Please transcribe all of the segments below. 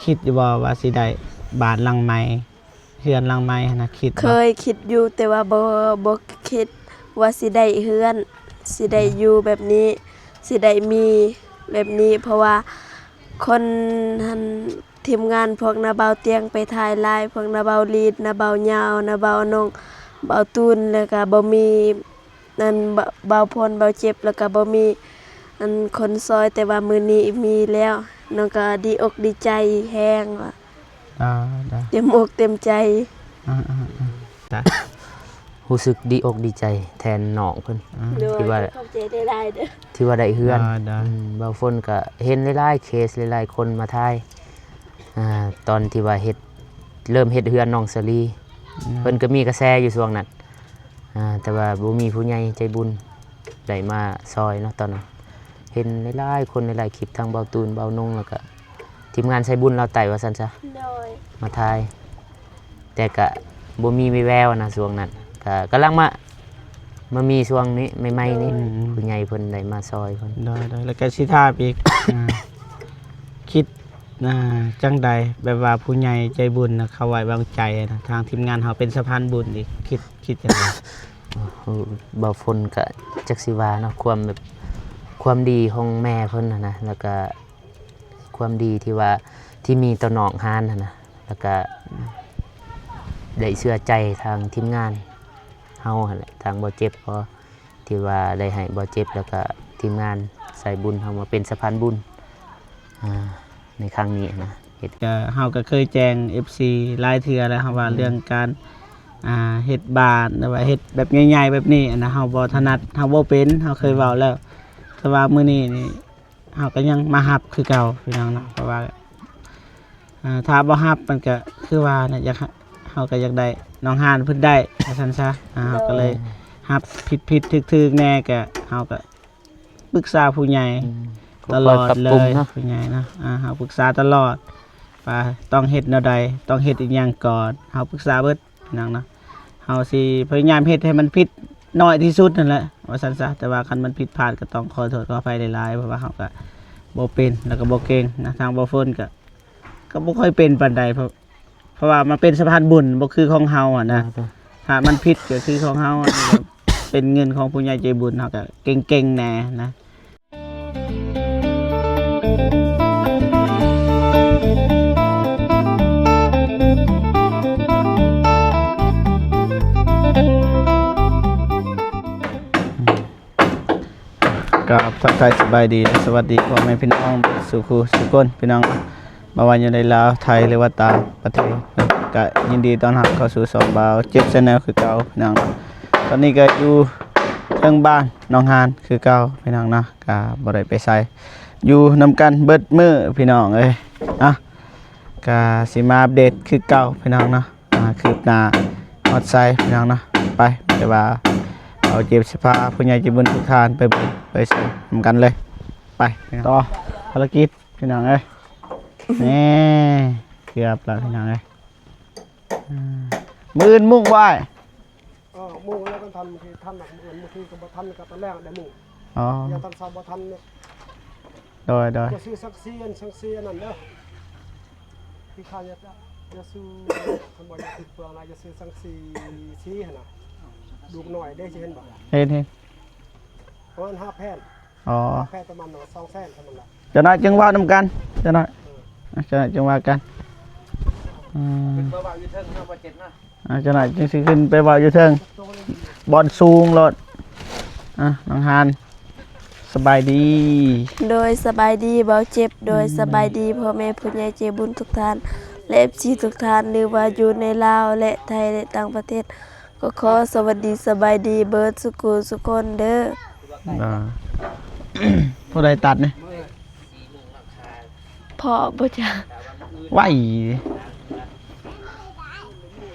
ຄິດຢູ່ບໍ່ວ່າຊິໄດ້ບ້ານຫຼັງໃໝ່ ເຮືອນຫຼັງໃໝ່ຫັ້ນນະ ຄິດບໍ່? ເຄີຍຄິດຢູ່ ແຕ່ວ່າບໍ່ ບໍ່ຄິດວ່າຊິໄດ້ເຮືອນ ຊິໄດ້ ອືມ ຢູ່ແບບນີ້ ຊິໄດ້ມີແບບນີ້ ເພາະວ່າຄົນຫັ້ນ ທີມງານພວກນ້າບ່າວຕຽງໄປຖ່າຍຫຼາຍ ພວກນ້າບ່າວລີດ ນ້າບ່າວຍາວ ນ້າບ່າວນົງ ບ່າວຕູນ ແລ້ວກະບໍ່ມີ ອັນ ບ່າວ ບ່າວພົນ ບ່າວເຈັບ ແລ້ວກະບໍ່ມີ ອັນ ຄົນຊ່ອຍ ແຕ່ວ່າມື້ນີ້ມີແລ້ວ ນ້ອງກະດີອົກດີໃຈແຮງວ່າ ອ່າ ໄດ້ ເຕັມອົກເຕັມໃຈ ອ່າໆ ຮູ້ສຶກດີອົກດີໃຈແທນນ້ອງເພິ່ນ ອ່າ ໂດຍ ທີ່ວ່າ ຂອບໃຈຫຼາຍໆເດີ ທີ່ວ່າໄດ້ເຮືອນ ໂດຍໆ ອືມ ບ່າວຝົນກະເຫັນຫຼາຍໆເຄສ ຫຼາຍໆຄົນມາຖ່າຍ ອ່າ ຕອນທີ່ວ່າເຮັດ ເລີ່ມເຮັດເຮືອນນ້ອງສາລີ ອ່າ ເພິ່ນກໍມີກະແສຢູ່ຊ່ວງນັ້ນ ອ່າ ແຕ່ວ່າບໍ່ມີຜູ້ໃຫຍ່ໃຈບຸນໄດ້ມາຊ່ອຍເນາະ ຕອນນັ້ນເຫັນຫຼາຍໆຄົນ ຫຼາຍໆຄລິບ ທັງບ່າວຕູນ ບ່າວນົງ ແລ້ວກະທີມງານໄຊບຸນລາວໃຕ້ວ່າຊັ້ນຊະ ໂດຍ ມາຖ່າຍ ແຕ່ກະບໍ່ມີວີ່ແວວນະ ຊ່ວງນັ້ນ ກະກຳລັງມາ ມາມີຊ່ວງນີ້ໃໝ່ໆນີ້ ໂດຍ ຜູ້ໃຫຍ່ເພິ່ນໄດ້ມາຊ່ອຍເພິ່ນ ໂດຍໆ ແລ້ວກະຊິຖາມອີກ ອ່າ ຄິດ ອ່າ ຈັ່ງໃດ ແບບວ່າຜູ້ໃຫຍ່ໃຈບຸນນະ ເຂົາໄວ້ວາງໃຈນະ ທາງທີມງານເຮົາເປັນສະພານບຸນອີກ ຄິດ ຄິດຈັ່ງໃດ? ໂອ້ ບ່າວຝົນກະຈັກຊິວ່າເນາະ ຄວາມແບບ ຄວາມດີຂອງແມ່ເພິ່ນຫັ້ນນະ ແລ້ວກະຄວາມດີທີ່ວ່າ ທີ່ມີຕໍ່ນ້ອງຮານຫັ້ນນະ ແລ້ວກະ ອືມ ໄດ້ເຊື່ອໃຈທາງທີມງານເຮົາຫັ້ນແຫຼະ ທາງບໍ່ເຈັບ ເພາະ ທີ່ວ່າໄດ້ໃຫ້ບໍ່ເຈັບ ແລ້ວກະທີມງານສາຍບຸນເຮົາມາເປັນສະພານບຸນ ອ່າ ໃນຄັ້ງນີ້ນະ ເຮັດ ກະເຮົາກະເຄີຍແຈ້ງເອັຟຊີຫຼາຍເທື່ອແລ້ວ ເຮົາວ່າ ອືມ ເລື່ອງການ ອ່າ ເຮັດບ້ານ ຫຼືວ່າເຮັດແບບໃຫຍ່ໆແບບນີ້ຫັ້ນນະ ເຮົາບໍ່ຖະໜັດ ເຮົາບໍ່ເປັນ ເຮົາເຄີຍເວົ້າແລ້ວ ແຕ່ວ່າມື້ນີ້ນີ້ ເຮົາກໍຍັງມາຮັບຄືເກົ່າພີ່ນ້ອງເນາະ ເພາະວ່າ ອ່າ ຖ້າບໍ່ຮັບມັນກໍຄືວ່ານະ ຢາກ ເຮົາກໍຢາກໄດ້ນ້ອງຮານເພິ່ນໄດ້ວ່າຊັ້ນຊະ ອ່າ ເຮົາກໍເລີຍ ໂດຍ ຮັບຜິດໆຖືກໆແດ່ ກໍເຮົາກໍປຶກສາຜູ້ໃຫຍ່ ອືມ ຕະຫຼອດເລີຍ ຜູ້ໃຫຍ່ເນາະ ອ່າ ເຮົາປຶກສາຕະຫຼອດວ່າຕ້ອງເຮັດແນວໃດ ຕ້ອງເຮັດອີ່ຫຍັງກ່ອນ ເຮົາປຶກສາເບິດ ພີ່ນ້ອງເນາະ ເຮົາຊິພະຍາຍາມເຮັດໃຫ້ມັນຜິດໜ້ອຍທີ່ສຸດຫັ້ນແຫຼະ ວ່າຊັ້ນຊະ ແຕ່ວ່າຄັນມັນຜິດພາດກໍຕ້ອງຂໍໂທດຂໍອະໄພຫຼາຍໆ ເພາະວ່າເຮົາກໍບໍ່ເປັນ ແລ້ວກໍບໍ່ເກັ່ງນະ ທາງບໍ່ຝົນກໍ ກໍບໍ່ຄ່ອຍເປັນປານໃດ ເພາະ ເພາະວ່າມັນເປັນສະພານບຸນ ບໍ່ຄືຂອງເຮົາຫັ້ນນະ ອ່າ ຖ້າມັນຜິດກໍຄືຂອງເຮົາ ເປັນເງິນຂອງຜູ້ໃຫຍ່ໃຈບຸນ ເຮົາກໍເກັ່ງໆແດ່ນະ. ກາບທັກທາຍສະບາຍດີ ແລະ ສະຫວັດດີພໍ່ແມ່ພີ່ນ້ອງເບິດສູ່ຄູ່ສູ່ຄົນ ພີ່ນ້ອງ ບໍ່ວ່າຢູ່ໃນລາວ ໄທ ຫຼືວ່າຕ່າງປະເທດ ກະຍິນດີຕ້ອນຮັບເຂົ້າສູ່ຊ່ອງບ່າວເຈັບ Channel ຄືເກົ່າ ພີ່ນ້ອງ. ຕອນນີ້ກະຢູ່ເທິງບ້ານໜອງຫານຄືເກົ່າ ພີ່ນ້ອງເນາະ ກະບໍ່ໄດ້ໄປໃສ ຢູ່ນຳກັນເບິດມື້ ພີ່ນ້ອງເອີຍ ເນາະ ກະຊິມາອັບເດດຄືເກົ່າ ພີ່ນ້ອງເນາະ. ອ່າ ຄືບໜ້າຮອດໄຊພີ່ນ້ອງເນາະ ໄປ ແຕ່ວ່າເຮົາເຈັບຊິພາຜູ້ໃຫຍ່ໃຈບຸນທຸກທ່ານໄປບຸນໄປສວຍນຳກັນເລີຍ ໄປພີ່ນ້ອງ ຕໍ່ພາລະກິດພີ່ນ້ອງເອີຍ ນີ້ເກືອບແລ້ວພີ່ນ້ອງເອີຍ ອືມ ມື້ອື່ນມຸງບໍ່ອ້າຍ? ເອີ ມຸງແລ້ວກໍທັນ ບາງທີທັນ ບາງມື້ກໍບໍ່ທັນ ກໍຕອນແລງໄດ້ມຸງ ອໍ ຢ້ານຕອນເຊົ້າບໍ່ທັນເນາະ ໂດຍໆ ຢ່າຊື້ສັງກະສີ ອັນສັງກະສີອັນນັ້ນເດີ ທີ່ຂ້າຢາກ ຢາກຊື້ ຄັນບໍ່ຢາກຕິດເປືອງນະ ຢ່າຊື້ສັງກະສີ ສີຫັ້ນນະ ລູກນ້ອຍເດ້ ຊິເຫັນບໍ່? ເຫັນໆ ປະມານຫ້າແຜ່ນ ອໍ ຫ້າແຜ່ນປະມານສອງແສນເທົ່ານັ້ນລະ ຈັກໜ້ອຍຈຶ່ງເວົ້ານຳກັນ ຈັກໜ້ອຍ ເອີ ອ່າ ຈັກໜ້ອຍຈຶ່ງວ່າກັນ ອືມ ຂຶ້ນມາເວົ້າຢູ່ເທິງເນາະ ບໍ່ເຈັບເນາະ. ອ່າ ຈັກໜ້ອຍຈຶ່ງຊິຂຶ້ນໄປເວົ້າຢູ່ເທິງ ບ່ອນສູງໂລດ ອ່າ ນ້ອງຮານ ສະບາຍດີ ໂດຍ ສະບາຍດີບ່າວເຈັບ ໂດຍ ອືມ ສະບາຍດີພໍ່ແມ່ຜູ້ໃຫຍ່ໃຈບຸນທຸກທ່ານ ແລະ ເອັຟຊີ ທຸກທ່ານ ຫຼືວ່າຢູ່ໃນລາວ ແລະ ໄທ ແລະ ຕ່າງປະເທດ ກໍຂໍສະຫວັດດີສະບາຍດີເບິດສູ່ຄູ່ສູ່ຄົນເດີ ອ່າ ຜູ້ໃດຕັດນີ້? ພໍ່ບໍ່ຈັກ ໄວ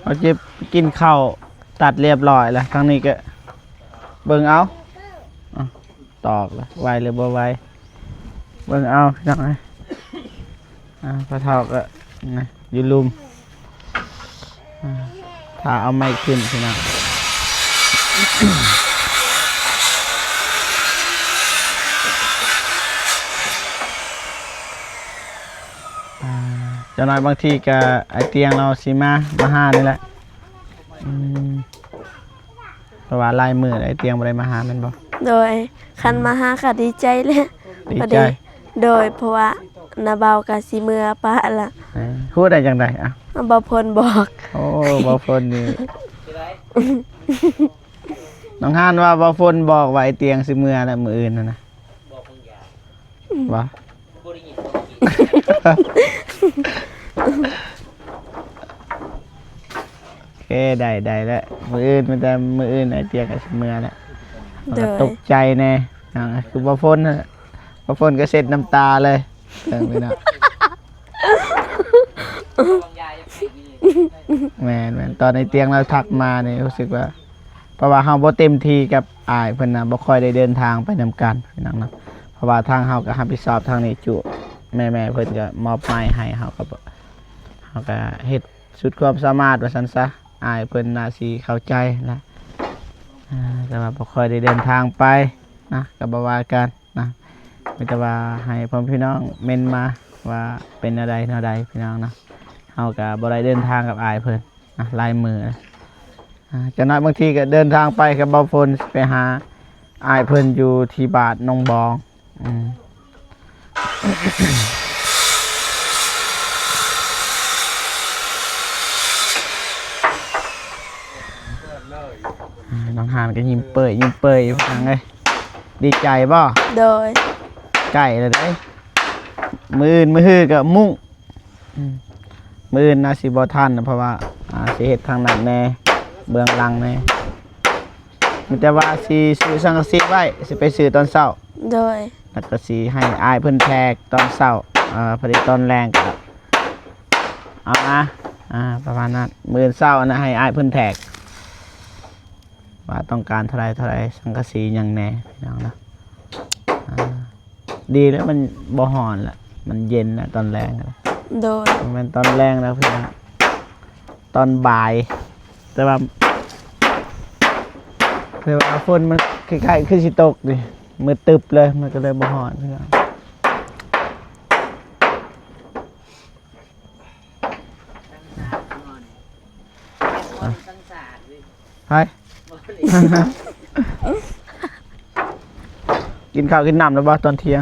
ເຮົາເຈັບກິນເຂົ້າ ຕັດລຽບຮ້ອຍແລ້ວ ທາງນີ້ກໍເບິ່ງເອົາ ຕອກລະ ໄວຫຼືບໍ່ໄວ ເບິ່ງເອົາພີ່ນ້ອງເອີຍ ອ່າ ພໍ່ເຖົ້າກໍນະ ຢູ່ລຸ່ມ ອ່າ ຖ້າເອົາໄມ້ຂຶ້ນພີ່ນ້ອງ ອ່າ ຈັກໜ້ອຍບາງທີກໍອ້າຍຕຽງລາວຊິມາ ມາຫານີ້ແຫຼະ. ອືມ ເພາະວ່າຫຼາຍມື້ອ້າຍຕຽງບໍ່ໄດ້ມາຫາແມ່ນບໍ່? ໂດຍ ຄັນມາຫາກໍດີໃຈແຫຼະ. ດີໃຈ? ໂດຍ ເພາະວ່ານ້າເບົາກໍຊິເມືອປະລະ. ເອີ ຮູ້ໄດ້ຈັ່ງໃດ? ເອົ້າ ເບົາພົນບອກ. ໂອ້ ເບົາພົນນີ້ ນ້ອງຮານວ່າເບົາພົນບອກວ່າອ້າຍຕຽງຊິເມືອແລ້ວມື້ອື່ນຫັ້ນນະ. ບໍ່ ບໍ່ໄດ້ຍິນ. ໂອເຄ ໄດ້ ໄດ້ແລ້ວ. ມື້ອື່ນ ມີແຕ່ມື້ອື່ນອ້າຍຕຽງກໍຊິເມືອແລ້ວ. ໂດຍ ກໍຕົກໃຈແດ່ ຄືບໍ່ຝົນ ບໍ່ຝົນກໍເຊັດນ້ຳຕາເລີຍ. ເບິ່ງພີ່ນ້ອງ ແມ່ນໆ ຕອນອ້າຍຕຽງລາວທັກມານີ້ ຮູ້ສຶກວ່າ ເພາະວ່າເຮົາບໍ່ເຕັມທີ່ກັບອ້າຍເພິ່ນນະ ບໍ່ຄ່ອຍໄດ້ເດີນທາງໄປນຳກັນພີ່ນ້ອງເນາະ. ເພາະວ່າທາງເຮົາກໍຮັບຜິດຊອບທາງນີ້ຈຸ ແມ່ໆເພິ່ນກໍມອບໝາຍໃຫ້ ເຮົາກໍ ເຮົາກໍເຮັດສຸດຄວາມສາມາດວ່າຊັ້ນຊະ. ອ້າຍເພິ່ນໜ້າຊິເຂົ້າໃຈລະ ອ່າ ແຕ່ວ່າບໍ່ຄ່ອຍໄດ້ເດີນທາງໄປນະ ກໍບໍ່ວ່າກັນ ນະ ມີແຕ່ວ່າໃຫ້ພໍ່ແມ່ພີ່ນ້ອງເມັ້ນມາວ່າເປັນແນວໃດແນວໃດພີ່ນ້ອງເນາະ. ເຮົາກໍບໍ່ໄດ້ເດີນທາງກັບອ້າຍເພິ່ນນະ ຫຼາຍມື້ນະ. ອ່າ ຈັກໜ້ອຍບາງທີກໍເດີນທາງໄປກັບເບົາຝົນ ໄປຫາອ້າຍເພິ່ນຢູ່ທີ່ບ້ານໜອງບອງ. ອືມ ອ່າ ນ້ອງຮານກໍຍິ້ມເປີຍ ຍິ້ມເປີຍຢູ່ຫັ້ນເລີຍ. ດີໃຈບໍ່? ໂດຍ ໃກ້ແລ້ວເດ້ ມື້ອື່ນມື້ຮືກໍມຸ້ງ. ອືມ ມື້ອື່ນອາດຊິບໍ່ທັນ ເພາະວ່າ ອ່າ ຊິເຮັດທາງນັ້ນແດ່ ເບື້ອງຫຼັງແດ່. ມີແຕ່ວ່າຊິຊື້ສັງກະສີໄວ້ ຊິໄປຊື້ຕອນເຊົ້າ. ໂດຍ ແລ້ວກໍຊິໃຫ້ອ້າຍເພິ່ນແທກຕອນເຊົ້າ ເອີ ພໍດີຕອນແລງກໍເອົາມາ ອ່າ ປະມານນັ້ນ. ມື້ອື່ນເຊົ້ານະ ໃຫ້ອ້າຍເພິ່ນແທກ ວ່າຕ້ອງການເທົ່າໃດ ເທົ່າໃດ ສັງກະສີຫຍັງແດ່ ພີ່ນ້ອງເນາະ. ອ່າ ດີແລ້ວ ມັນບໍ່ຮ້ອນລະ ມັນເຢັນລະຕອນແລງ. ໂດຍ ບໍ່ແມ່ນຕອນແລງແລ້ວພີ່ນ້ອງ ຕອນບ່າຍ ແຕ່ວ່າ ແຕ່ວ່າຝົນມັນຄ້າຍໆຄືຊິຕົກນີ້ ມືດຕຶບເລີຍ ມັນກໍເລີຍບໍ່ຮ້ອນ ພີ່ນ້ອງ. ໄປ ກິນເຂົ້າກິນນ້ຳແລ້ວບໍ່ຕອນທ່ຽງ?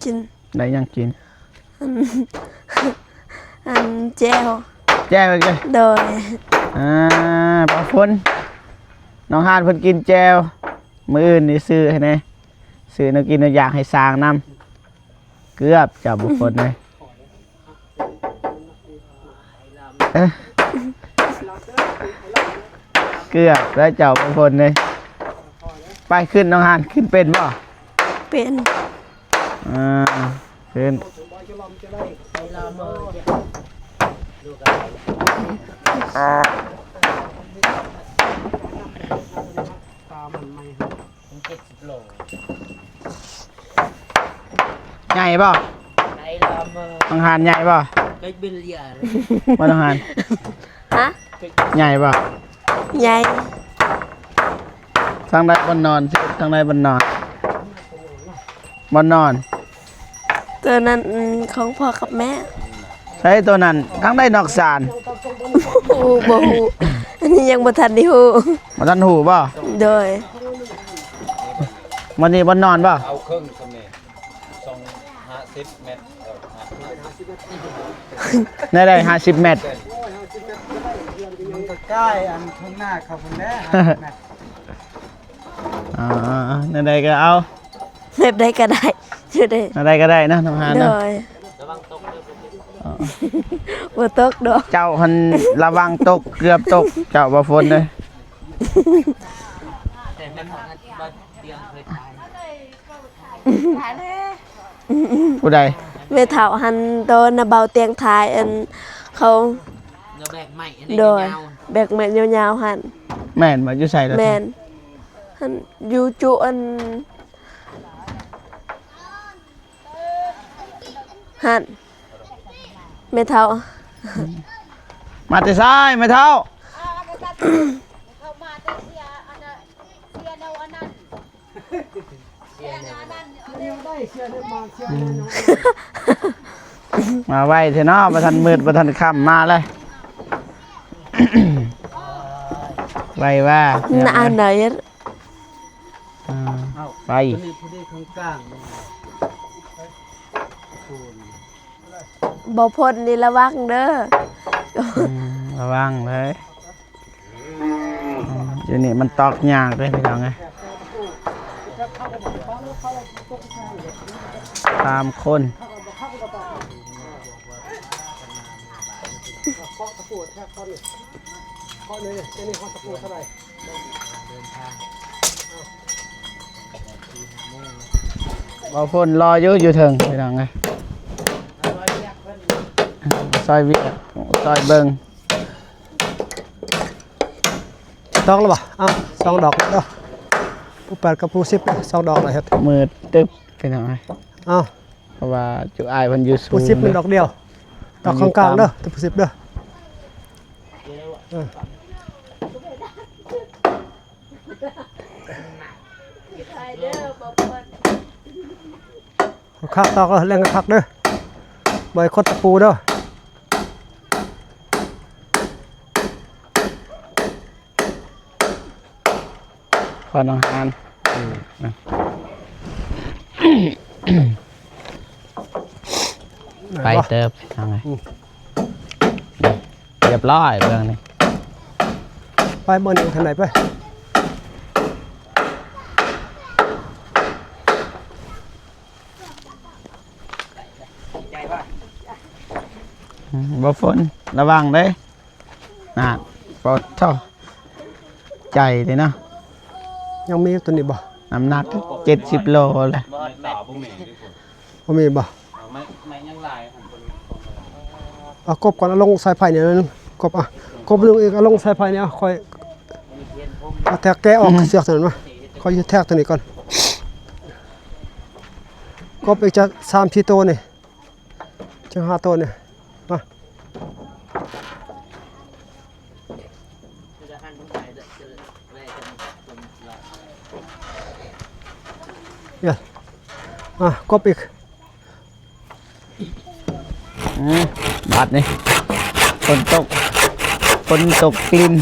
ກິນ. ໄດ້ຫຍັງກິນ? ອັນ ອັນແຈ່ວ. ແຈ່ວອີກເດ້? ໂດຍ. ອ່າ ປາຝົນ ນ້ອງຮານເພິ່ນກິນແຈ່ວ ມື້ອື່ນນີ້ຊື້ໃຫ້ແດ່ ຊື້ແນວກິນແນວຢາກໃຫ້ຊ່າງນຳ. ເກືອບເຈົ້າບໍ່ຝົນເລີຍ ເອີ ເກືອບແລ້ວເຈົ້າບໍ່ຝົນເລີຍ. ໄປຂຶ້ນນ້ອງຮານ ຂຶ້ນເປັນບໍ່? ເປັນ. ອ່າ ຂຶ້ນ. ໃຫຍ່ບໍ່? ບັງຫານໃຫຍ່ບໍ່? ບໍ່ ບັງຫານ. ຮະ? ໃຫຍ່ບໍ່? ໃຫຍ່. ທາງໃດບ່ອນນອນ? ທາງໃດບ່ອນນອນ? ບ່ອນນອນ. ຕົວນັ້ນ ອືມ ຂອງພໍ່ກັບແມ່. ໃສຕົວນັ້ນ? ທາງໃດນອກສານ? ບໍ່ຮູ້ ບໍ່ຮູ້ ອັນນີ້ຍັງບໍ່ທັນໄດ້ຮູ້. ບໍ່ທັນຮູ້ບໍ່? ໂດຍ. ມື້ນີ້ບ່ອນນອນບໍ່? ເອົາເຄິ່ງສ່ຳນີ້ ສອງ ຫ້າສິບແມັດ ເອີ ຫ້າສິບແມັດ. ແນວໃດຫ້າສິບແມັດ? ມັນກໍໃກ້ອັນຂ້າງໜ້າເຂົາພຸ້ນແຫຼະ ຫ້າສິບແມັດ. ອ່າ ແນວໃດກໍເອົາ ແບບໃດກໍໄດ້ ແນວໃດກໍໄດ້ເນາະ ນ້ອງຮານເນາະ. ໂດຍ. ອ່າ ບໍ່ຕົກດອກ. ເຈົ້າຫັ້ນລະວັງຕົກ ເກືອບຕົກ ເຈົ້າບໍ່ຝົນເດ້. ຜູ້ໃດ? ແມ່ເຖົ້າຫັ້ນ ຕອນນ້າເບົາຕຽງທ້າຍ ອັນ ເຂົາ ໂດຍ ແບກໄມ້ຍາວໆຫັ້ນ. ແມ່ນບໍ່? ຢູ່ໃສລະ? ແມ່ນ ຫັ້ນ ຢູ່ຈຸອັນ ຫັ້ນ ແມ່ເຖົ້າ. ມາແຕ່ໃສແມ່ເຖົ້າ? ເຂົາມາແຕ່ເສຍອັນນະ ເສຍແນວອັນນັ້ນ ເສຍແນວອັນນັ້ນ ເສຍແນວໃດ ເສຍແນວໝາກ ເສຍແນວຫຍັງ? ມາໄວແທ້ເນາະ ບໍ່ທັນມືດບໍ່ທັນຄ່ຳມາເລີຍ ໄວວ່າ ນານາເຮັດ ອ່າ ໄປ ຕົວນີ້ພໍດີຂ້າງກາງ ບໍ່ພົ້ນນີ້ລະວັງເດີ ອືມ ລະວັງເລີຍ ອືມ ຢູ່ນີ້ມັນຕອກຍາກເດ້ພີ່ນ້ອງເອີຍ ສາມຄົນ ເຄາະຕະປູແທກກ່ອນນີ້ ເຄາະນີ້ ນີ້ເຄາະຕະປູເທົ່າໃດ? ເວົ້າພົ້ນລໍຢູ່ ຢູ່ເທິງພີ່ນ້ອງເອີຍ ຊ່ອຍວຽກ ຊ່ອຍເບິ່ງ ຕອກແລ້ວບໍ່? ເອົ້າ ສອງດອກເດີ ປູແປດກັບປູສິບ ສອງດອກລະເຮັດ ມືດຕຶບພີ່ນ້ອງເອີຍ ເອົ້າ ເພາະວ່າຈຸອ້າຍເພິ່ນຢູ່ສູງ ປູສິບມັນດອກດຽວ ຕອກຂ້າງກາງເດີ ປູສິບເດີ ເອີ ຄັກ ຕອກເດີ ເລັ່ງຄັກເດີ ບໍ່ໃຫ້ຄົດຕະປູເດີ ຄວັນອາຫານ ອືມ ໄປເຕີບ ເອົາໄງ ອືມ ຮຽບຮ້ອຍເບິ່ງນີ້ ໄປເບິ່ງນີ້ທາງໃດໄປ ອືມ ບໍ່ຝົນ ລະວັງເດ້. ນະ ປະໂທ້ ໃຫຍ່ເດ້ເນາະ ຍັງມີຕົວນີ້ບໍ່? ນ້ຳໜັກເຈັດສິບໂລແຫຼະ ບໍ່ມີບໍ່? ເອົາກົບກ່ອນ ເອົາລົງສາຍໄຟນີ້ ກົບ ອ່ະ ກົບໜຶ່ງອີກ ເອົາລົງສາຍໄຟນີ້ ເອົາ ຂ້ອຍເອົາແທກແກະອອກ ເຊືອກຕົວນັ້ນມາ ຂ້ອຍຊິແທກຕົວນີ້ກ່ອນ ກົບອີກຈັກສາມສີ່ໂຕນີ້. ເຈົ້າຫາໂຕນີ້ມາ ເອີ ມາ ກົບອີກ ອືມ ບາດນີ້ ຝົນຕົກ ຝົນຕົກລິນ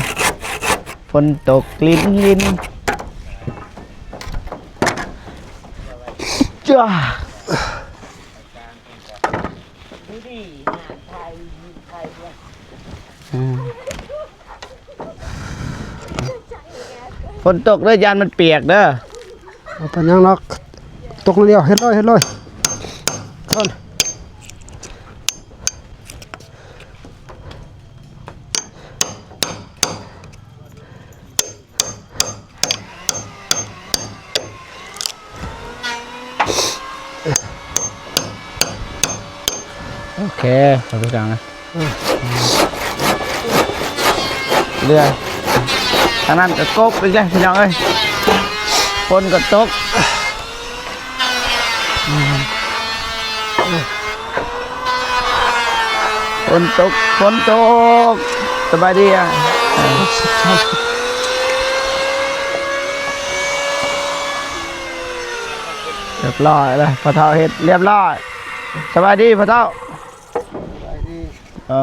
ຝົນຕົກລິນລິນ ຈ້າ. ອືມ ຝົນຕົກເດີ ຢ້ານມັນປຽກເດີ ບໍ່ເປັນຫຍັງດອກ ຕົກແລ້ວ ເຮັດເລີຍ ເຮັດເລີຍ ໂອເຄ ທ່ານຜູ້ຊົມ ເຮືອທາງນັ້ນກໍກົບອີກແລ້ວ ພີ່ນ້ອງເອີຍ ຝົນກໍຕົກ. ຝົນຕົກ ຝົນຕົກ ສະບາຍດີ ອ່ະ ຮຽບຮ້ອຍແລ້ວ ພໍ່ເຖົ້າເຮັດຮຽບຮ້ອຍ ສະບາຍດີພໍ່ເຖົ້າ ສະບາຍດີ ເອີ.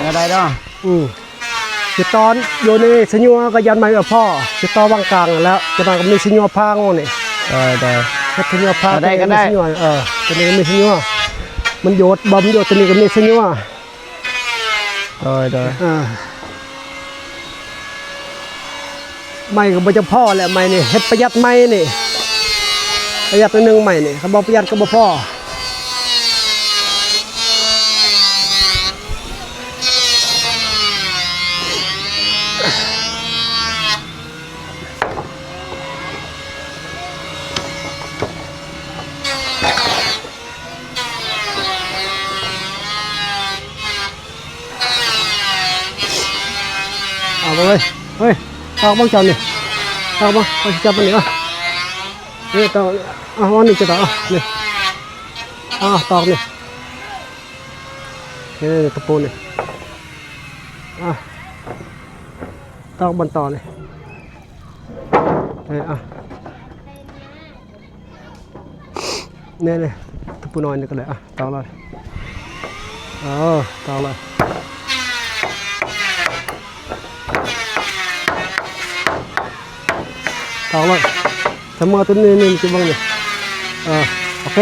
ແນວໃດເນາະ? ອືມ. ຊິຕໍ່ຢູ່ນີ້ສະຍົວກໍຢ້ານໄມ້ບໍ່ພໍ ຊິຕໍ່ວັງກາງຫັ້ນແຫຼ້ວ ຈະມາກໍມີສະຍົວພາງນີ້ ເອີ ເອີ ເຮັດສະຍົວພາງ ກໍໄດ້ ກໍໄດ້ ສະຍົວ ເອີ ຕົວນີ້ກໍມີສະຍົວ ມັນໂຍດ ບໍ່ມັນໂຍດ ຕົວນີ້ກໍມີສະຍົວ ໂດຍ ໂດຍ ເອີ. ໄມ້ກໍບໍ່ຈະພໍແຫຼະ ໄມ້ນີ້ ເຮັດປະຢັດໄມ້ນີ້ ປະຢັດໜ້ອຍໜຶ່ງໄມ້ນີ້ ຄັນບໍ່ປະຢັດກໍບໍ່ພໍ. ເອົາເວີຍ ເຮີ້ຍ ຕອກເບິ່ງເຈົ້ານີ້ ຕອກບໍ່? ຂ້ອຍຊິຈັບມັນນີ້ ເອົາ ນີ້ຕອກ ເອົາ ວາງນີ້ຈະຕອກ ເອົາ ນີ້ ເອົາ ຕອກນີ້ ນີ້ ນີ້ ຕະປູນີ້ ເອົາ ຕອກບ່ອນຕໍ່ນີ້ ນີ້ ເອົາ ນີ້ໆ ຕະປູນ້ອຍນີ້ກໍໄດ້ ອ່ະ ຕອກເລີຍ ເອີ ຕອກເລີຍ ຕອກເລີຍ ສະເໝີຕົວນີ້ ນີ້ ນີ້ ເບິ່ງນີ້ ເອີ ໂອເຄ.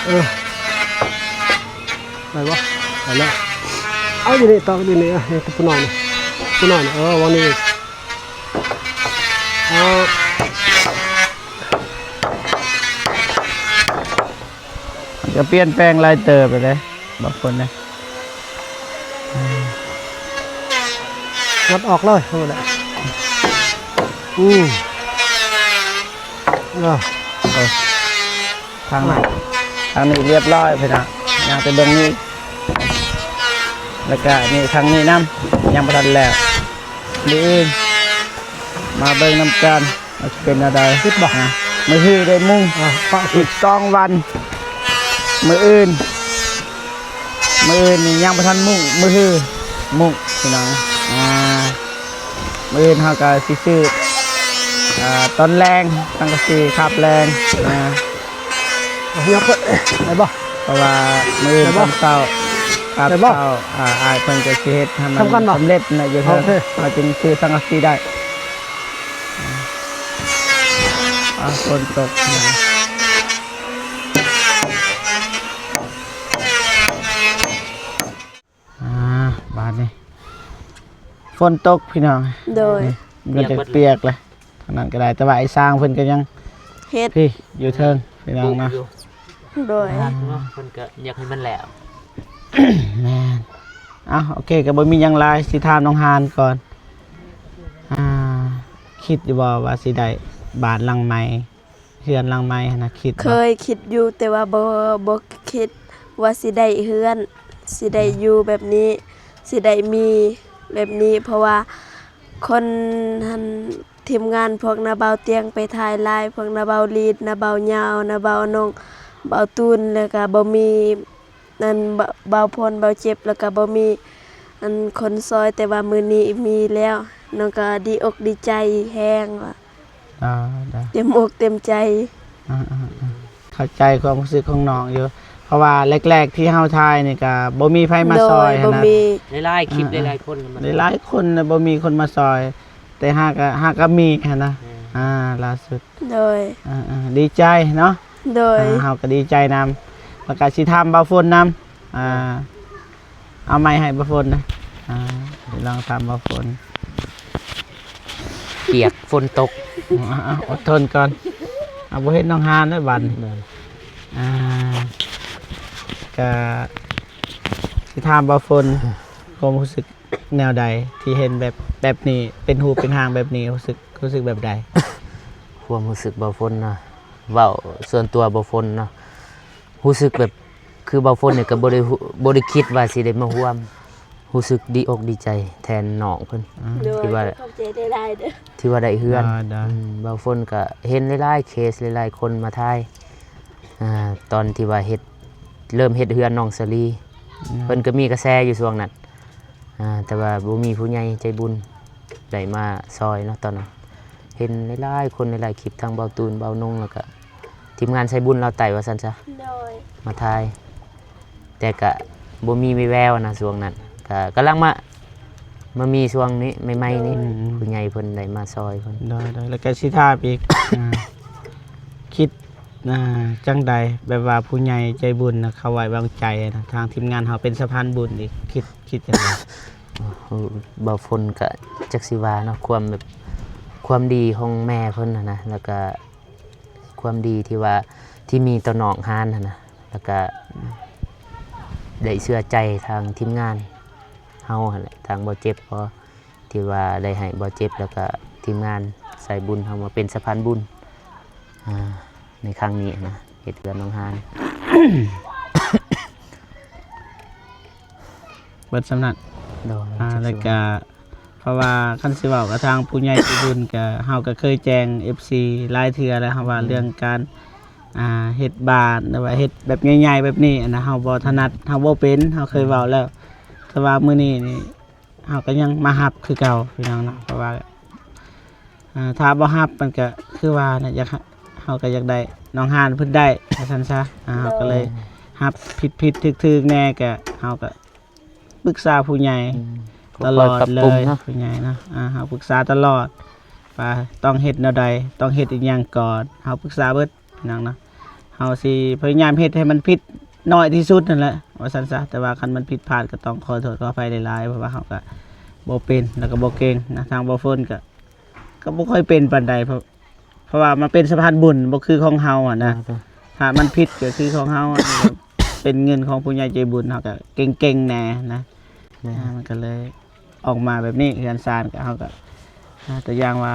ເອີ ໄດ້ບໍ່? ໄດ້ແລ້ວ ເອົາຢູ່ນີ້ ຕອກຢູ່ນີ້ ເອີ ນີ້ ຕະປູນ້ອຍນີ້ ຕະປູນ້ອຍນີ້ ເອີ ວາງນີ້ ເອົາ ມັນກໍປ່ຽນແປງຫຼາຍເຕີບແລ້ວເດ້ ບາງຄົນນະ ອືມ ງັດອອກເລີຍ ເອົາແຫຼະ ອືມ ເອີ ເອີ ທາງນັ້ນ ທາງນີ້ລຽບລ້ອຍພີ່ນ້ອງ ຍ່າງໄປເບິ່ງນີ້ ແລ້ວກະນີ້ ທາງນີ້ນຳ ຍັງບໍ່ທັນແລ້ວ ມື້ອື່ນມາເບິ່ງນຳກັນວ່າຊິເປັນແນວໃດ ຄິດບໍ່? ມື້ຮືໄດ້ມຸງ ອ່າ ອີກສອງວັນ ມື້ອື່ນ ມື້ອື່ນນີ້ຍັງບໍ່ທັນມຸງ ມື້ຮືມຸງພີ່ນ້ອງ ອ່າ ມື້ອື່ນເຮົາກໍຊິຊື້ ອ່າ ຕອນແລງ ສັງກະສີຄາບແລງ ອ່າ ເອົາ ຍອບເພິ່ນ ໄດ້ບໍ່? ເພາະວ່າມື້ອື່ນຕອນເຊົ້າ ຄາບເຊົ້າ ອ່າ ອ້າຍເພິ່ນກໍຊິເຮັດໃຫ້ມັນສຳເລັດນະ ຢູ່ເທິງ ເຮົາຈຶ່ງຊື້ສັງກະສີໄດ້ ອ່າ ຝົນຕົກ ອ່າ ບາດນີ້ຝົນຕົກພີ່ນ້ອງ ໂດຍ ນີ້ມັນກໍຈະປຽກແລ້ວ ທາງນັ້ນກໍໄດ້ ແຕ່ວ່າໄອ້ຊ່າງເພິ່ນກໍຍັງເຮັດ ພີ້ ຢູ່ເທິງພີ່ນ້ອງເນາະ ໂດຍ ອ່າ ເພິ່ນກໍຢາກໃຫ້ມັນແລ້ວ ແມ່ນ ເອົ້າ ໂອເຄ ກໍບໍ່ມີຫຍັງຫຼາຍ ຊິຖາມນ້ອງຮານກ່ອນ ອ່າ ຄິດຢູ່ບໍ່ວ່າຊິໄດ້ບ້ານຫຼັງໃໝ່? ເຮືອນຫຼັງໃໝ່ຫັ້ນນະ ຄິດບໍ່? ເຄີຍຄິດຢູ່ ແຕ່ວ່າບໍ່ ບໍ່ຄິດວ່າຊິໄດ້ເຮືອນ ຊິໄດ້ຢູ່ແບບນີ້ ຊິໄດ້ມີແບບນີ້ ເພາະວ່າຄົນຫັ້ນ ທີມງານພວກນ້າບ່າວຕຽງໄປຖ່າຍຫຼາຍ ພວກນ້າບ່າວລີດ ນ້າບ່າວຍາວ ນ້າບ່າວໜົງ ບ່າວຕູນ ແລ້ວກະບໍ່ມີ ອັນ ບ່າວ ບ່າວພົນ ບ່າວເຈັບ ແລ້ວກະບໍ່ມີ ອັນ ຄົນຊ່ອຍ ແຕ່ວ່າມື້ນີ້ມີແລ້ວ ນ້ອງກະດີອົກດີໃຈແຮງວ່າ ອ່າ ໄດ້ ເຕັມອົກເຕັມໃຈ ອ່າໆໆ ເຂົ້າໃຈຄວາມຮູ້ສຶກຂອງນ້ອງຢູ່ ເພາະວ່າແລກໆທີ່ເຮົາຖ່າຍນີ້ກະບໍ່ມີໃຜມາຊ່ອຍ ໂດຍ ຫັ້ນນະ ບໍ່ມີ ຫຼາຍໆຄລິບ ອ່າໆ ຫຼາຍໆຄົນ ຫຼາຍໆຄົນນະ ບໍ່ມີຄົນມາຊ່ອຍ ແຕ່ຫາກະ ຫາກະມີຫັ້ນນະ ແມ່ນ ອ່າ ລ່າສຸດ ໂດຍ ອ່າໆ ດີໃຈເນາະ ໂດຍ ອ່າ ເຮົາກໍດີໃຈນຳ ແລ້ວກໍຊິຖາມບ່າວຝົນນຳ ອ່າ ເອົາໄມໃຫ້ບ່າວຝົນນະ ອ່າ ລອງຖາມບ່າວຝົນ ປຽກຝົນຕົກ ອ່າ ອົດທົນກ່ອນ ອ່າ ບໍ່ເຫັນນ້ອງຮານແລ້ວບັດນີ້ ອ່າ ກໍຊິຖາມບ່າວຝົນ ຄວາມຮູ້ສຶກ ແນວໃດທີ່ເຫັນແບບ ແບບນີ້ ເປັນຮູບເປັນຮ່າງແບບນີ້ ຮູ້ສຶກ ຮູ້ສຶກແບບໃດ? ຄວາມຮູ້ສຶກບ່າວຝົນເນາະ ເວົ້າສ່ວນຕົວບ່າວຝົນເນາະ ຮູ້ສຶກແບບ ຄືບ່າວຝົນນີ້ກໍບໍ່ໄດ້ ບໍ່ໄດ້ຄິດວ່າຊິໄດ້ມາຮ່ວມ ຮູ້ສຶກດີອົກດີໃຈແທນນ້ອງເພິ່ນ ອືມ ໂດຍ ທີ່ວ່າ ຂອບໃຈຫຼາຍໆເດີ ທີ່ວ່າໄດ້ເຮືອນ ໂດຍໆ ອືມ ບ່າວຝົນກໍເຫັນຫຼາຍໆເຄສ ຫຼາຍໆຄົນມາຖ່າຍ ອ່າ ຕອນທີ່ວ່າເຮັດ ເລີ່ມເຮັດເຮືອນນ້ອງສາລີ ອືມ ເພິ່ນກໍມີກະແສຢູ່ຊ່ວງນັ້ນ ອ່າ ແຕ່ວ່າບໍ່ມີຜູ້ໃຫຍ່ໃຈບຸນໄດ້ມາຊ່ອຍເນາະ ຕອນນັ້ນເຫັນຫຼາຍໆຄົນ ຫຼາຍໆຄລິບ ທັງບ່າວຕູນ ບ່າວນົງ ແລ້ວກະທີມງານໄຊບຸນລາວໃຕ້ວ່າຊັ້ນຊະ ໂດຍ ມາຖ່າຍ ແຕ່ກະບໍ່ມີວີ່ແວວນະ ຊ່ວງນັ້ນ ກະກຳລັງມາ ມາມີຊ່ວງນີ້ໃໝ່ໆນີ້ ອືມ ຜູ້ໃຫຍ່ເພິ່ນໄດ້ມາຊ່ອຍເພິ່ນ ໂດຍໆ ແລ້ວກະຊິຖາມອີກ ອ່າ ຄິດ ອ່າ ຈັ່ງໃດ ແບບວ່າຜູ້ໃຫຍ່ໃຈບຸນນະ ເຂົາໄວ້ວາງໃຈນະ ທາງທີມງານເຮົາເປັນສະພານບຸນອີກ ຄິດ ຄິດຈັ່ງໃດ? ບ່າວຝົນກະຈັກຊິວ່າເນາະ ຄວາມແບບ ຄວາມດີຂອງແມ່ເພິ່ນຫັ້ນນະ ແລ້ວກະຄວາມດີທີ່ວ່າ ທີ່ມີຕໍ່ນ້ອງຮານຫັ້ນນະ ແລ້ວກະໄດ້ເຊື່ອໃຈທາງທີມງານເຮົາຫັ້ນແຫຼະ ທາງບ່າວເຈັບ ເພາະ ທີ່ວ່າໄດ້ໃຫ້ບ່າວເຈັບ ແລ້ວກະທີມງານສາຍບຸນເຮົາມາເປັນສະພານບຸນ ອ່າ ໃນຄັ້ງນີ້ນະ ເຮັດເຮືອນນ້ອງຮານ ເບິດສ່ຳນັ້ນ ໂດຍ ອ່າ ແລ້ວກະ ເພາະວ່າຄັນຊິເວົ້າກັບທາງຜູ້ໃຫຍ່ໃຈບຸນ ກະ ເຮົາກະເຄີຍແຈ້ງເອັຟຊີຫຼາຍເທື່ອແລ້ວ ເຮົາວ່າເລື່ອງການ ອ່າ ເຮັດບ້ານ ຫຼືວ່າເຮັດແບບໃຫຍ່ໆແບບນີ້ ອັນນັ້ນເຮົາບໍ່ຖະໜັດ ເຮົາບໍ່ເປັນ ເຮົາເຄີຍເວົ້າແລ້ວ ແຕ່ວ່າມື້ນີ້ນີ້ ເຮົາກໍຍັງມາຮັບຄືເກົ່າພີ່ນ້ອງເນາະ ເພາະວ່າ ອ່າ ຖ້າບໍ່ຮັບມັນກໍຄືວ່ານະ ຢາກ ເຮົາກໍຢາກໄດ້ນ້ອງຮ້ານເພິ່ນໄດ້ ວ່າຊັ້ນຊະ ອ່າ ເຮົາກໍເລີຍຮັບ ຜິດໆຖືກໆແດ່ ກໍ ເຮົາກໍປຶກສາຜູ້ໃຫຍ່ ອືມ ຕະຫຼອດເລີຍ ຜູ້ໃຫຍ່ເນາະ ອ່າ ເຮົາປຶກສາຕະຫຼອດວ່າຕ້ອງເຮັດແນວໃດ ຕ້ອງເຮັດອີ່ຫຍັງກ່ອນ ເຮົາປຶກສາເບິດ ພີ່ນ້ອງເນາະ ເຮົາຊິພະຍາຍາມເຮັດໃຫ້ມັນຜິດໜ້ອຍທີ່ສຸດນັ້ນແຫຼະ ວ່າຊັ້ນຊະ ແຕ່ວ່າຄັນມັນຜິດພາດກໍຕ້ອງຂໍໂທດຂໍອະໄພຫຼາຍໆ ເພາະວ່າເຮົາກໍບໍ່ເປັນ ແລ້ວກໍບໍ່ເກັ່ງນະ ທາງບໍ່ຝົນກໍ ກໍບໍ່ຄ່ອຍເປັນປານໃດ ເພາະ ເພາະວ່າມັນເປັນສະພານບຸນ ບໍ່ຄືຂອງເຮົາຫັ້ນນະ ອ່າ ຖ້າມັນຜິດກໍຄືຂອງເຮົາ ອັນນີ້ກໍເປັນເງິນຂອງຜູ້ໃຫຍ່ໃຈບຸນ ເຮົາກໍເກັ່ງໆແດ່ນະ ແມ່ນ ອ່າ ມັນກໍເລີຍອອກມາແບບນີ້ ເຮືອນຊານກໍ ເຮົາກໍ ອ່າ ຕົວຢ່າງວ່າ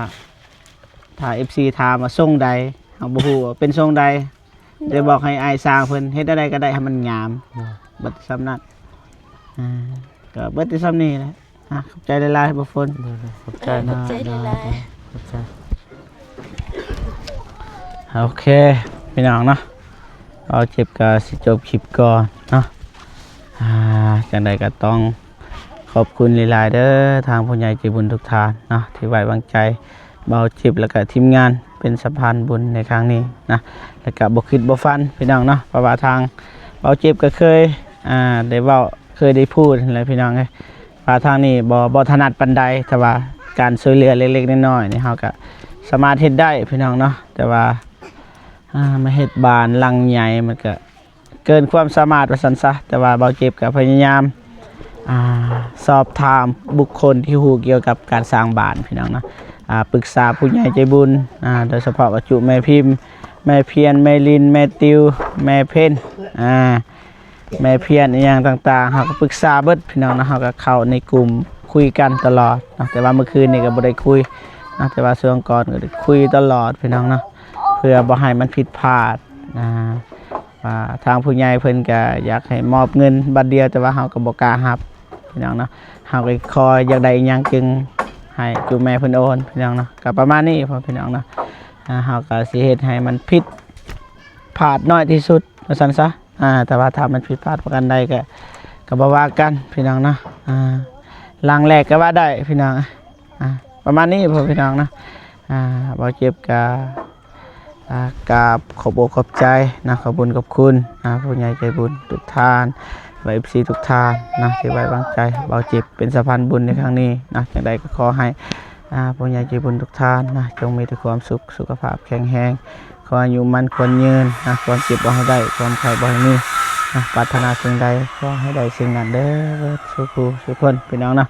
ຖ້າເອັຟຊີຖາມວ່າຊົງໃດ ເຮົາບໍ່ຮູ້ວ່າເປັນຊົງໃດ ໄດ້ບອກໃຫ້ອ້າຍຊ່າງເພິ່ນເຮັດແນວໃດກໍໄດ້ໃຫ້ມັນງາມ ເນາະ ເບິດສ່ຳນັ້ນ ອ່າ ກໍເບິດແຕ່ສ່ຳນີ້ແຫຼະ ອ່າ ຂອບໃຈຫຼາຍໆ ບໍ່ຝົນ ໂດຍໆ ຂອບໃຈ ເອີ ເນາະ ຂອບໃຈຫຼາຍໆ ໂດຍໆ ຂອບໃຈ ໂອເຄ ພີ່ນ້ອງເນາະ ເຮົາເຈັບກໍຊິຈົບຄລິບກ່ອນເນາະ ອ່າ ຈັ່ງໃດກໍຕ້ອງຂອບຄຸນຫຼາຍໆເດີ ທາງຜູ້ໃຫຍ່ໃຈບຸນທຸກທ່ານເນາະ ທີ່ໄວ້ວາງໃຈ ເບົາຈິບ ແລ້ວກະທີມງານເປັນສະພານບຸນໃນຄັ້ງນີ້ນະ ແລ້ວກະບໍ່ຄິດບໍ່ຝັນພີ່ນ້ອງເນາະ ເພາະວ່າທາງເບົາຈິບກໍເຄີຍ ອ່າ ໄດ້ເວົ້າ ເຄີຍໄດ້ພູດຫັ້ນແຫຼະພີ່ນ້ອງເອີຍ ວ່າທາງນີ້ບໍ່ ບໍ່ຖະໜັດປານໃດ ແຕ່ວ່າການຊ່ວຍເຫຼືອເລັກໆນ້ອຍໆນີ້ ເຮົາກະສາມາດເຮັດໄດ້ພີ່ນ້ອງເນາະ ແຕ່ວ່າ ອ່າ ມາເຮັດບ້ານຫຼັງໃຫຍ່ ມັນກະ ເກີນຄວາມສາມາດວ່າຊັ້ນຊະ ແຕ່ວ່າເບົາຈິບກໍພະຍາຍາມ ອ່າ ສອບຖາມບຸກຄົນທີ່ຮູ້ກ່ຽວກັບການສ້າງບ້ານພີ່ນ້ອງເນາະ ອ່າ ປຶກສາຜູ້ໃຫຍ່ໃຈບຸນ ອ່າ ໂດຍສະເພາະວ່າຈຸແມ່ພິມ ແມ່ພຽນ ແມ່ລິນ ແມ່ຕິວ ແມ່ເພັນ ອ່າ ແມ່ພຽນ ອີ່ຫຍັງຕ່າງໆ ເຮົາກໍປຶກສາເບິດພີ່ນ້ອງເນາະ ເຮົາກໍເຂົ້າໃນກຸ່ມຄຸຍກັນຕະຫຼອດເນາະ ແຕ່ວ່າມື້ຄືນນີ້ກໍບໍ່ໄດ້ຄຸຍເນາະ ແຕ່ວ່າຊ່ວງກ່ອນກໍໄດ້ຄຸຍຕະຫຼອດພີ່ນ້ອງເນາະ ເພື່ອບໍ່ໃຫ້ມັນຜິດພາດ ອ່າ ວ່າທາງຜູ້ໃຫຍ່ເພິ່ນກະຢາກໃຫ້ມອບເງິນບາດດຽວ ແຕ່ວ່າເຮົາກໍບໍ່ກ້າຮັບພີ່ນ້ອງເນາະ ເຮົາກໍຂໍຢາກໄດ້ອີ່ຫຍັງຈຶ່ງໃຫ້ຈຸແມ່ເພິ່ນໂອນພີ່ນ້ອງເນາະ ກໍປະມານນີ້ພໍ່ພີ່ນ້ອງເນາະ ອ່າ ເຮົາກໍຊິເຮັດໃຫ້ມັນຜິດພາດໜ້ອຍທີ່ສຸດວ່າຊັ້ນຊະ ອ່າ ແຕ່ວ່າຖ້າມັນຜິດພາດປະການໃດກໍ ກໍບໍ່ວ່າກັນພີ່ນ້ອງເນາະ ອ່າ ຫຼັງແລກກໍວ່າໄດ້ພີ່ນ້ອງ ອ່າ ປະມານນີ້ພໍ່ພີ່ນ້ອງເນາະ ອ່າ ເບົາຈິບກໍ ອ່າ ກາບຂອບອົກຂອບໃຈນະ ຂອບບຸນຂອບຄຸນນະ ຜູ້ໃຫຍ່ໃຈບຸນທຸກທ່ານ ແລະ ເອັຟຊີທຸກທ່ານນະ ທີ່ໄວ້ວາງໃຈເບົາຈິບເປັນສະພານບຸນໃນຄັ້ງນີ້ນະ ຈັ່ງໃດກໍຂໍໃຫ້ ອ່າ ຜູ້ໃຫຍ່ໃຈບຸນທຸກທ່ານນະ ຈົ່ງມີແຕ່ຄວາມສຸກ ສຸຂະພາບແຂງແຮງ ຂໍອາຍຸໝັ້ນຂວັນຍືນນະ ຄວາມເຈັບບໍ່ໃຫ້ໄດ້ ຄວາມໄຂ້ບໍ່ໃຫ້ມີນະ ປາດຖະໜາສິ່ງໃດຂໍໃຫ້ໄດ້ສິ່ງນັ້ນເດີ ເບິດສູ່ຜູ້ສູ່ຄົນ ພີ່ນ້ອງເນາະ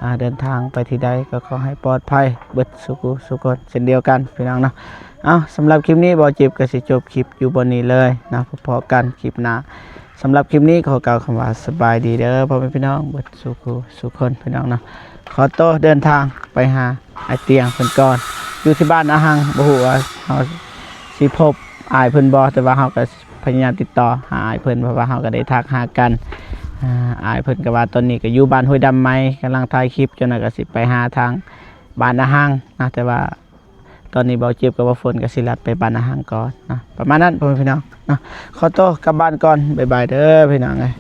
ອ່າ ເດີນທາງໄປທີ່ໃດກໍຂໍໃຫ້ປອດໄພເບິດສູ່ຜູ້ສູ່ຄົນເຊັ່ນດຽວກັນ ພີ່ນ້ອງເນາະ ເອົ້າ ສຳລັບຄລິບນີ້ເບົາຈິບກໍຊິຈົບຄລິບຢູ່ບ່ອນນີ້ເລີຍນະ ພໍ້ກັນຄລິບໜ້າ ສຳລັບຄລິບນີ້ຂໍກ່າວຄຳວ່າສະບາຍດີເດີພໍ່ແມ່ພີ່ນ້ອງເບິດສູ່ຜູ້ສູ່ຄົນ ພີ່ນ້ອງເນາະ ຂໍໂຕເດີນທາງໄປຫາອ້າຍຕຽງເພິ່ນກ່ອນ ຢູ່ທີ່ບ້ານອາຫັງ ບໍ່ຮູ້ວ່າເຮົາຊິພົບອ້າຍເພິ່ນບໍ່ ແຕ່ວ່າເຮົາກໍພະຍາຍາມຕິດຕໍ່ຫາອ້າຍເພິ່ນ ເພາະວ່າເຮົາກໍໄດ້ທັກຫາກັນ ອ່າ ອ້າຍເພິ່ນກໍວ່າຕອນນີ້ກໍຢູ່ບ້ານຫ້ວຍດຳໃໝ່ ກຳລັງຖ່າຍຄລິບ ຈັ່ງນັ້ນກໍຊິໄປຫາທາງບ້ານອາຫັງນະ ແຕ່ວ່າ ຕອນນີ້ເບົາຈິບກັບເບົາຝົນກໍຊິລັດໄປບ້ານອາຫັງກ່ອນເນາະ ປະມານນັ້ນພໍ່ແມ່ພີ່ນ້ອງເນາະ ຂໍໂຕກັບບ້ານກ່ອນ ບາຍບາຍເດີພີ່ນ້ອງເອີຍ.